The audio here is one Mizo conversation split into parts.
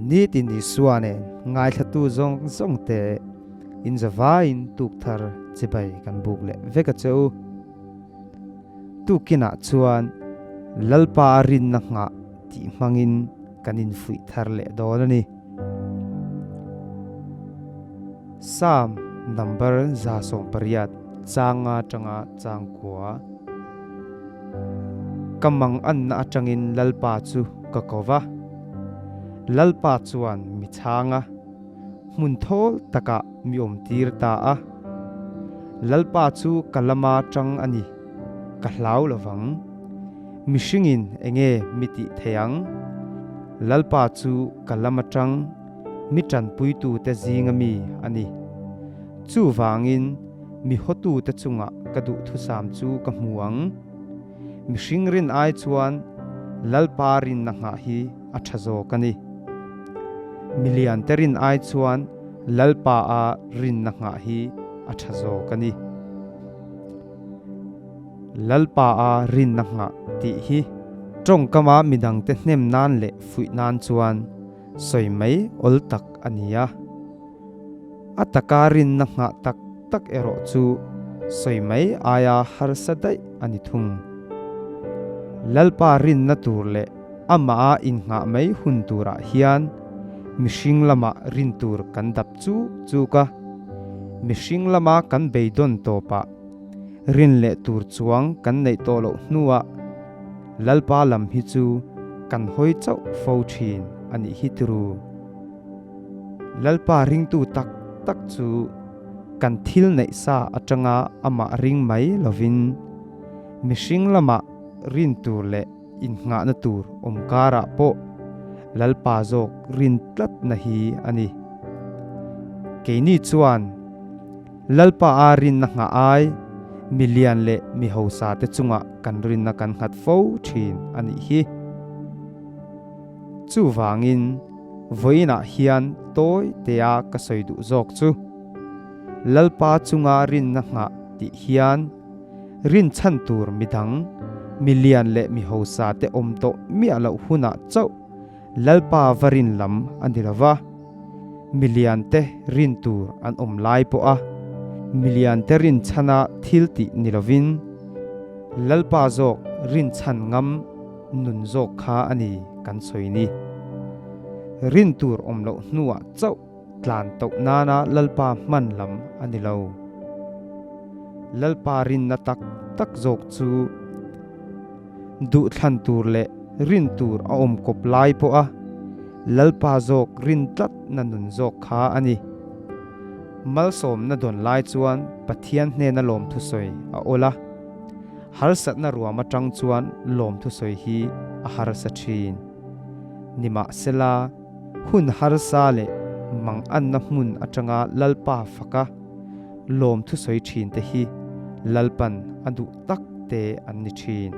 Nitin Isua nen ngaithlatu zawng zawng te in zavaiin tukthar chibai kan buk leh vek a che u. Tukinah chuan Lalpa a rinna nghah tih hmangin kan infuih thar leh dawn a ni. Psalm number 108 changa atanga changkua. Ka mang anna atangin Lalpa chu ka ko va. Lalpa chuan mi chhang a, hmun thawl takah mi awm tir ta a. Lalpa chu ka lama tang a ni, ka hlau lovang. Mihringin enge mi tih thei ang? Lalpa chu ka lama tang, mi tanpuitute zinga mi a ni. Chuvangin mi hawtute chungah ka duhthusam chu ka hmu ang. Mihring rin ai chuan Lalpa rinna nghah hi a tha zawk a ni. Miliante rin ai chuan Lalpa a rinna nghah hi a tha zawk a ni. Lalpa a rinna nghah tih hi tawngkama midangte hnem nan leh fuih nan chuan sawi mai awl tak a ni a. A taka rinna nghah tak tak erawh chu sawi mai aia harsa daih a ni thung. Lalpa rinna tur leh amah a innghah mai hun turah hian mihring lama rin tur kan dap chuk chuk a, mihring lama kan beidawn tawpah rin leh tur chuang kan neih tawh loh hnuah Lalpa lam hi chu kan hawi chauh fo thin a nih hi turu. Lalpa ringtu tak tak chu kan thil neih sa atanga amah ring mai lovin mihring lamah rin tur leh innghahna tur awm karah pawh Lalpa zawk rin tlatna hi a ni. Keini chuan Lalpa a rinna nghah ai milian leh mi hausa te chungah kan rinna kan nghat fo thin a nih hi. Chuvangin vawiinah hian tawi tea ka sawi duh zawk chu, Lalpa chunga rinna nghah tih hian rinchhan tur midang, milian leh mi hausa te awm tawh miah loh hunah chauh Lalpa va rin lam a ni lo va, milian te rin tur an awm lai pawha milian te rinchhana thil tih ni lovin Lalpa zawk rinchhan ngam nun zawk kha a ni kan sawi ni. Rin tur awm loh hnuah chauh tlan tauh nana Lalpa hman lam a ni lo. Lalpa rinna tak tak zawk chu duhthlan tur leh rin tur a awm kawp lai pawha Lalpa zawk rin tlatna nun zawk kha a ni. Malsawmna dawn lai chuan Pathian hnena lawmthusawi a awl a. Harsatna ruam atang chuan lawmthusawi hi a harsa thin. Nimahsela, hun harsa leh manganna hmun atanga Lalpa faka lawmthusawi thin te hi Lalpan a duh tak te an ni thin.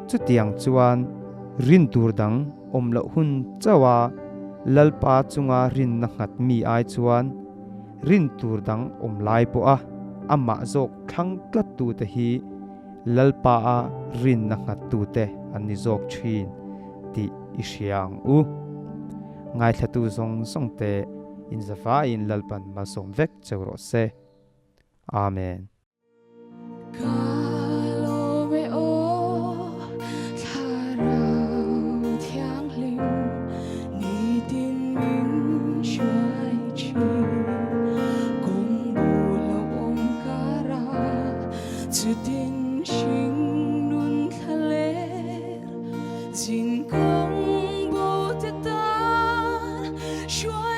Chutiang chuan rin tur dang awm loh hun chauha Lalpa chunga rinna nghat mi ai chuan rin tur dang awm lai pawha amah zawk thlang tlattute hi Lalpa a rinna nghattute an ni zawk thin tih i hria ang u. Ngaithlatu zawng zawng te inzavaiin Lalpan malsawm vek cheu rawh se. Amen. Ka lawm e aw Thlarau Thianghlim nitin min hruai thin Kawng bul a awm kara chutin hring nun thla ler Zin kawng bo te tan hruai.